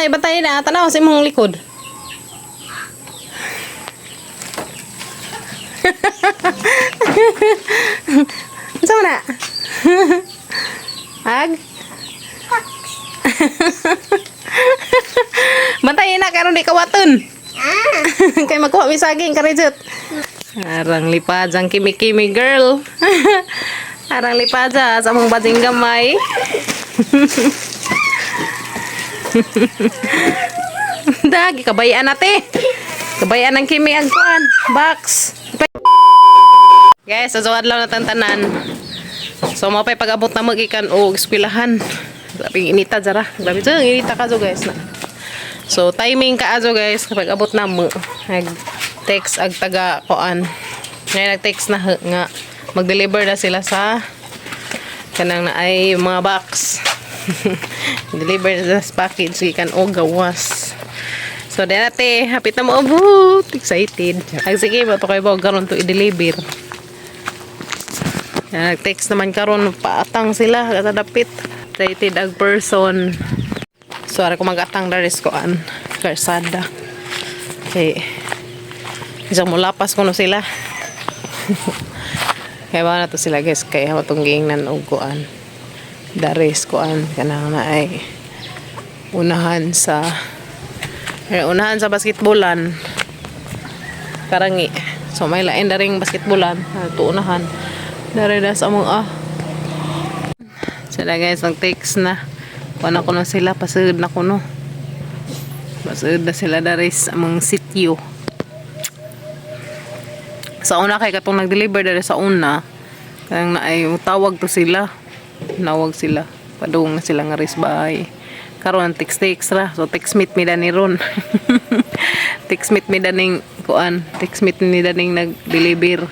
Ay, bantay na. Tanaw sa imong likod. Unsa man na? Ag? Bantay na karon di kawaton. Kay magkuha mi saging karejot. Arang lipad ang kimi-kimi girl. Arang lipad sa among bading gamay. Dagi kabayan nate. Kabayan ang kimi ang kuan box. Guys, sa adlaw na tantanan. So mo pa'y pag-abot na magikan og eskwelahan. Grabe inita jara. Grabe jud inita ka guys na. So timing ka azo guys kapag abot na mo nag text ag taga kuan. Ngayon nag-text na nga mag-deliver na sila sa kanang na ay mga box. Deliver na sa package gikan og gawas. So di ate, hapit na mo abot. Excited. Ay sige, bato kay ba karon to i-deliver. Nag-text naman karon paatang sila katadapit. Excited ag person. So ara ko magatang daris ko an karsada. Kay isang mulapas ko no sila. Kaya ba na to sila guys, kaya matong giingnan og kuan. Daris kuan kanang na ay unahan sa unahan sa basketballan. Karangi. So may lain daring basketballan to unahan. Dari na sa among ah. Sila guys, nag-text na. Kuan ako na sila, pasud na ko no. Pasud na sila dari sa among sityo. Sa una kay katong nag-deliver dari sa una, kaya na ay tawag to sila. Nawag sila. Padung na sila nga ris bahay. Karon text text ra. So text meet mi dani ron. Text meet mi daning kuan, text meet ni daning nag-deliver.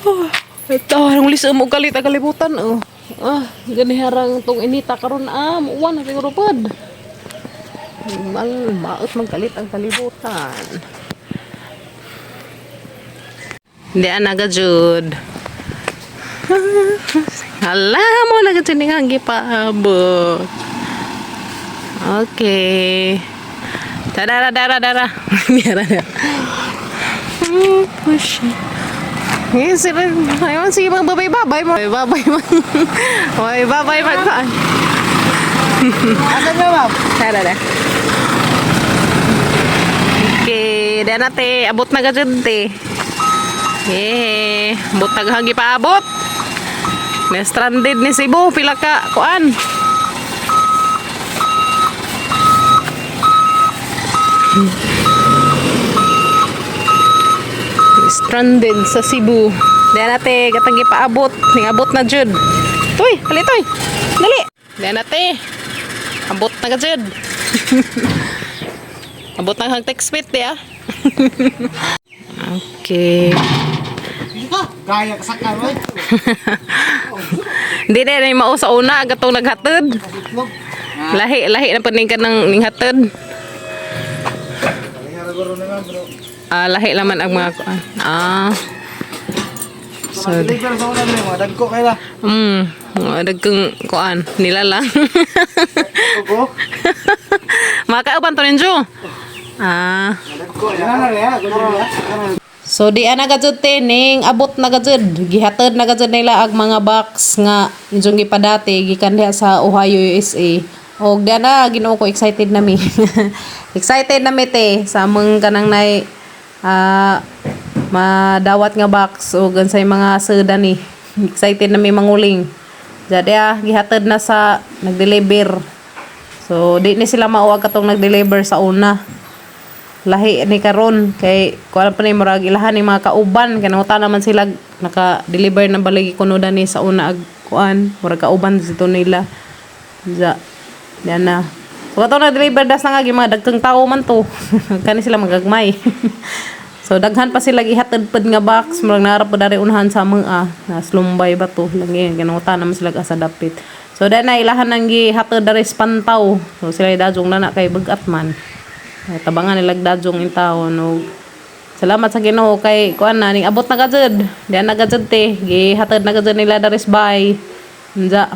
Oh, ito, ang ulis mo galit ang kalibutan oh. Ah, ganiharang tong inita karon ah, muwan na siguro pod. Mal maot man kalit ang kalibutan. Hindi ana ga jud. Hala mo na gud nga gipaabot. Okay. Dara dara dara. Dara dara. Push. Eh, sila, ayun, sige, mga babay-babay mo. Babay mo. Babay, babay, magkaan. Asan na, ma'am? Tara na. Okay, dyan na te. Abot na ka dyan te. Yeah, abot na ka paabot. Na stranded ni Cebu, pila ka kuan. Stranded sa Cebu. Diyan na te, katang gipaabot. Ning abot na jud. Toy, hali toy. Dali. Diyan na te. Abot na ka jud. Abot na kang text mate di ah. Okay. Gaya ka sa kamay. Hindi na na mao sa una gatong naghatod. Itlog. Lahi lahi na paning ka ng ning hatod. Kaya guro na ma'am, bro. Ah, lahi laman ang mga kuan. Ah. So, Deliver sa una bro, mga dagko kay la. Mga dagkong kuan nila lang. Ko. Makauban to ninyo. Ah. Dagko ya. Na ya, guro na. So di ana gajud te ning abot na gajud, gihatod na gajud nila ang mga box nga inyong gipadati gikan diha sa Ohio, USA. Og di ana Ginoo ko, excited na mi. Excited na mi te sa among kanang nay madawat nga box og unsay mga seda ni. Excited na mi manguling. Jadi gihatod na sa nagdeliver. So di ni sila mauwag katong nagdeliver sa una, lahi ni karon kay kuan pa ni murag ilahan ni mga kauban kay nanguta naman sila naka-deliver na baligi kuno ni sa una ag kuan murag kauban dito nila ja yan na. So kato na deliver das na nga gi mga dagkang tao man to, kani sila magagmay. So daghan pa sila gihatod pod nga box, murag naara po dari unahan sa mga na slumbay ba to lang ganungutan naman sila asa dapit. So dahil na ilahan ang gihatod dari sa Pantaw, so sila dajong na na kay bagat man. Ay, tabangan nila dajong in taon og salamat sa Ginoo kay kuan na ning abot na gajud. Diyan na gajud te, gihatod na gajud nila dari sa bay. Unja.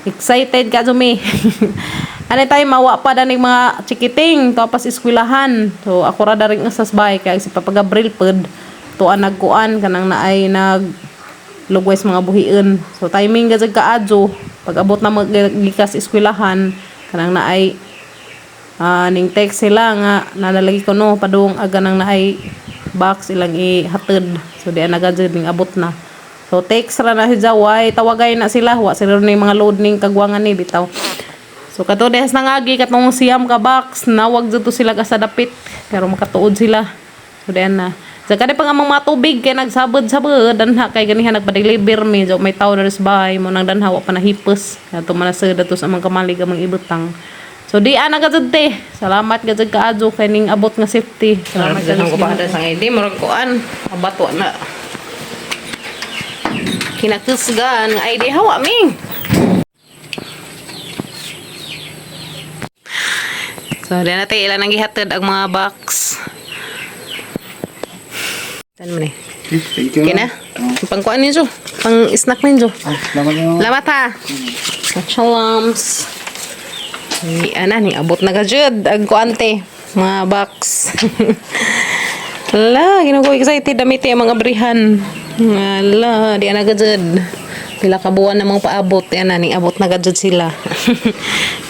Excited ka mi. Ano tayo mawa pa daning mga chikiting tapos eskwelahan. So ako ra daring sa bahay kay si Papa Gabriel pod tuan nagkuan kanang naay nag lugway sa mga buhion. So timing gazag kaadyo pag abot na magikas eskwelahan kanang naay ning text sila nga nalalagi ko no padung aga nang naay box ilang ihatod. So di na gajud ning abot na. So text ra na si Jaway, tawagay na sila, wa sila ning mga load ning kagwangan ni bitaw. So kato dehas nangagi katong siyam ka box, nawag jud to sila ka sa dapit pero makatuod sila. So diyan na. Sa kani pa nga mga tubig kay nagsabod-sabod danha kay ganihan nagpa-deliver mi so may tawo na sa bahay mo nang danha wa pa nahipos. Kato man na sa dato sa amang kamalig amang ibutang. So di ana ka jud te. Salamat ka jud kaadyo kay ning abot nga safety. Salamat ka ko pa sa hindi murag kuan abato na. Kinakusgan nga ay di hawa mi. So di na te ilan ang gihatod ang mga box. Tan mo ni. Thank you. Okay na? Pangkuan ninyo. Pang snack ninyo. Ay, salamat na. Lamat ha. Shalams. Ni ana ni abot na gajud ang kuante mga box. La, ginoo excited damit ang mga brihan. Ala, di ana gajud. Pila ka buwan na mga paabot yan na ning abot na gajud sila.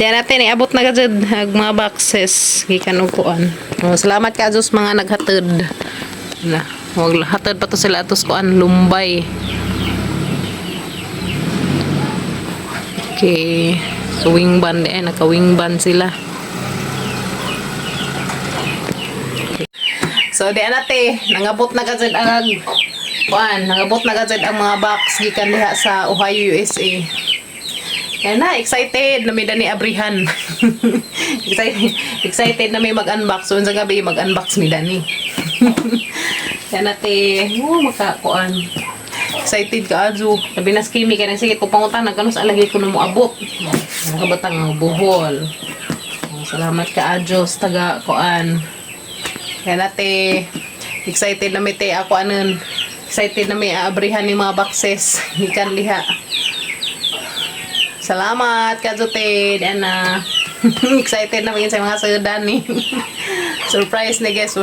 Di ana te ni abot na gajud ang mga boxes gikan og kuan. Oh, salamat ka Diyos mga naghatod. Na, wag hatod pa to sila atos kuan lumbay. Okay. So, wing band eh. Naka-wing band sila. So, di anate. Nangabot na kajad ang kuan, nangabot na kajad ang mga box gikan diha sa Ohio, USA. Kaya na, excited na may dani abrihan. Excited, excited na may mag-unbox. So, sa gabi, mag-unbox mi dani. Kaya nate, oh, makakuan. Excited ka, Ajo. Sabi na Kimi, kaya sige ko pangutan, nagkano sa alagay ko na mo abot. Nakabatang ang buhol. Oh, salamat ka, Ajo, sa taga kuan. Kaya nate, excited na may te ako anon. Excited na may aabrihan ni mga boxes. Ikan liha. Salamat, Kajote. Ana. Excited na maging sa mga sudan ni. Surprise ni guys.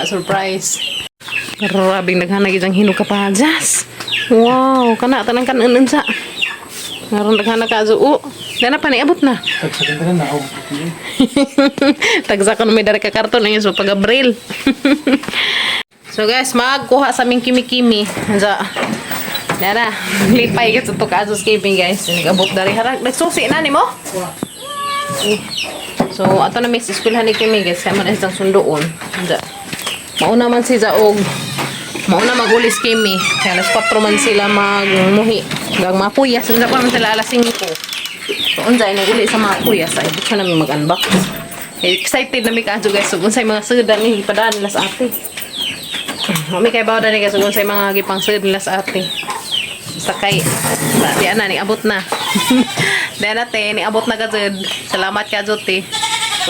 Surprise. Grabing naghanag isang hinog ka pa. Jas! Wow! Kana, tanang kanan sa. Ngaron naghanag ka, Azo. Dana pa, niabot na. Tagsakin ka na na. Tagsa ko na may dari ka karton ang so pag Abril. So guys, magkuha sa aming kimi-kimi. Ansa. Nara, lipay ka sa to ka kimi guys. Nagabot dari harang. Nagsusi na nimo? Eh. So ato na miss eskwelahan ni Kimi guys, kay man isang sunduon. Ansa. Mauna man si Zaog. Mauna magulis Kimi. Kaya alas 4 man sila magmuhi. Gang mga puyas, unsa pa man sila alas 5. So unsa ay naguli sa mga kuyas ay buksan namin mag-unbox. Eh, excited na mi kaadto guys. So unsay mga sudan ni gipadaan nila sa ate. Mami kay bawda ni guys ug unsay mga gipang sud nila sa ate. Sakay. Di ana ni abot na. Di ana te ni abot na gajud. Salamat ka jud te.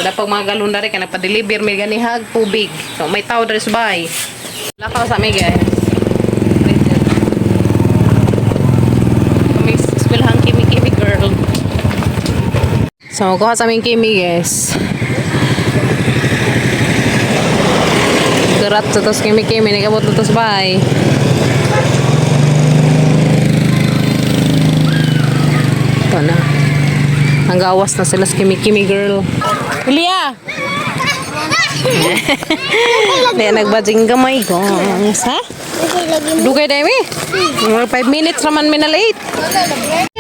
Wala pag mga galon dari ka nagpa-deliver mi gani hag tubig. So may tao diri sa bahay. Lakaw sa mi guys. Kami eskwelahan kimi kimi girl. So, kuha sa aming kimi, guys. Kerat sa tos kimi-kimi, nagabot na tos bahay. Ito na. Ang gawas na sila sa kimi-kimi girl. Ulia! Kaya nagbajing gamay ko. Ha? Dugay na mi. Mga 5 minutes raman mi na late.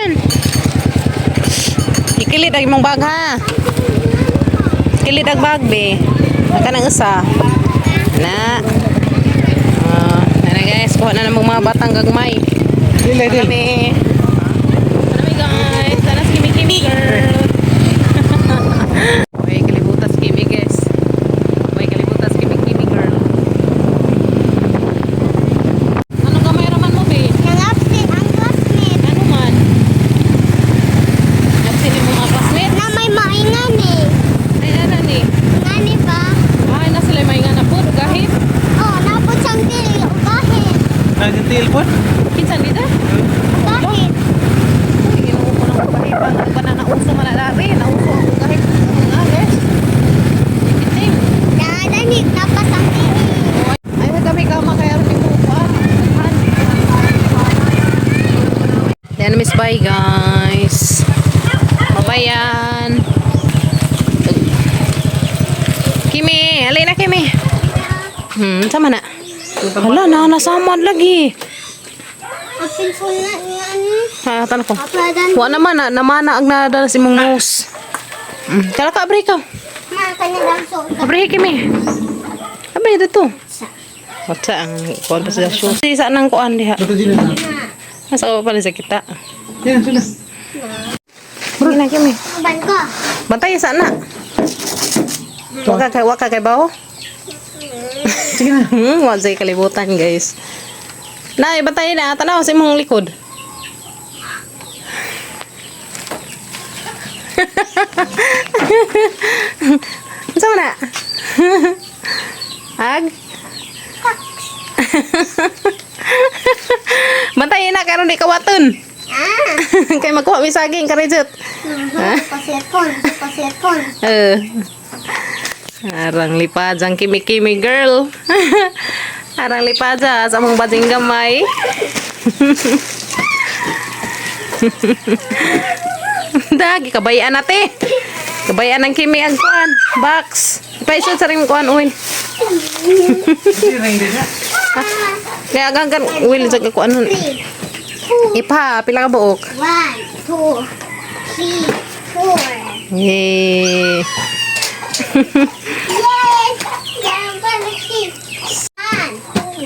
Yan. Ikilit ang imong bag ha. Ikilit ang bag be. Naka nang isa. Na. Ah, na guys, kuha na namang mga batang gagmay. Dili, dili. Kami. Kami guys. Sana si Kimi Kimi girl. May kalibutas Kimi guys. May kalibutas Kimi Kimi girl. Anong gamay raman mo be? Nang-absent ang classmate Ano man? Absent yung mga classmate? na may maingan eh. Ay, ano ni? Ngani ba? Ay, na sila may nga na po. Gahit. Oh, napod siyang dili. Ugahit. Nagtitil po? Kinsan dito? Ugahit. Ay, ginoo ko ng kahipan. Nauso man na dari. Nauso ang ugahim. Nga, guys. Itim. Dadanig na pa sang dili. Ay, kami kama kaya rin mo pa. Then, miss, bye guys. Mabayan. Kimi, alay na Kimi. Sama na. Hala na, nasamad lagi. Apil po na yan. Ha, tanong ko. Apladan. Wa naman na, namana ang nadala si mong nose. Kala ka, abre ka. Ma, kanya lang so. Abre, Kimi. Abre, dito. Whatsa ang kuan pa sa shoes. Sa nang kuan diha. Bato dili na. Nasa ko pala sa kita. Yan, sila. Sige na, Kimi. Ban ko. Bantay sa na. Waka kay bawo. Sige na. Wa say kalibutan, guys. Na, bantay na tanaw sa imong likod. Unsa man na? Ag? Bantay na karon di kawaton. Ah. Kay magkuha mi saging karejot. Pasirpon, pasirpon. Eh. Arang lipad ang kimi-kimi girl. Arang lipad sa among bading gamay. Dagi kabayan nate. Kabayan ang kimi ang kuan box. Ipaisod sa ring kuan oil. Hindi ring din na. Kaya ganggan oil sa kuan nun. 3, 2, Ipa pila ka buok. 1, 2, 3, 4. Yay. Yes! Yan pa na 1, 2,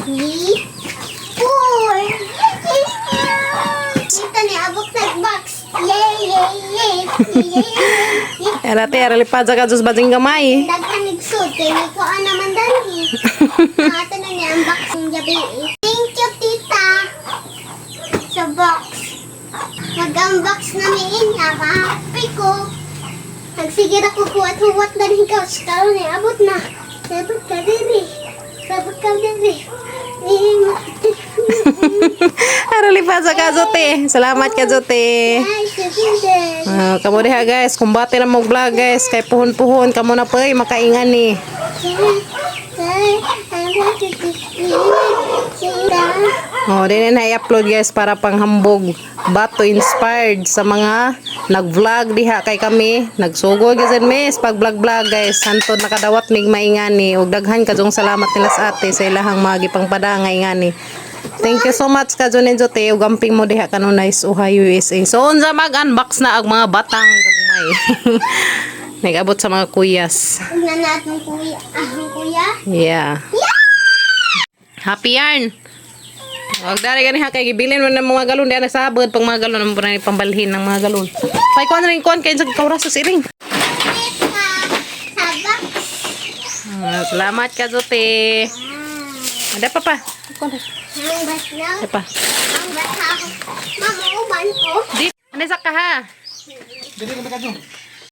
3, 4. Dito ni abot sa box. Yay, yay, yay. Yay, yay, yay. Arate ara lipad sa kadtos bading gamay. Daghan igsud kay ni ko naman dani. Ato na niya ang box ng gabi. Thank you, tita. Sa box. Mag-unbox na mi inya, happy ko. Nagsigir ako huwat-huwat na rin couch. Karon ni abot na. Sabot ka diri. Sabot ka diri. Ara lipad sa kadtos. Salamat kadtos. Ay, sige. Ah, kamo diha guys, kumbate na mo vlog guys kay puhon-puhon kamo na pay makaingan ni. Oh, din na i-upload guys para panghambog bato inspired sa mga nag-vlog diha kay kami. Nagsugod gyud miss pag vlog-vlog guys. Hantod nakadawat mig maingani ug daghan kadtong salamat nila sa ate sa ilahang mga gipangpada nga ingani. Thank you so much ka Junenzo te ug amping mo diha kanunay sa Ohio, USA. So unsa mag-unbox na ang mga batang gagmay. Nag-abot sa mga kuyas. Ugna na atong kuya. Ahong kuya. Yeah. Happy yarn. Wag dali gani ha kay gibilin mo ng mga galon di nagsabot pang mga galon ang pambalhin ng mga galon. Pay kuan rin kuan kay sa kauras sa siring. Tita, sa box. Ah, salamat ka Zote. Ada pa pa. Kuan ra. Ang bas na. Ada pa. Ang bas ako. Mama, uban ko. Di ano sa ka ha? Dili ka kadto.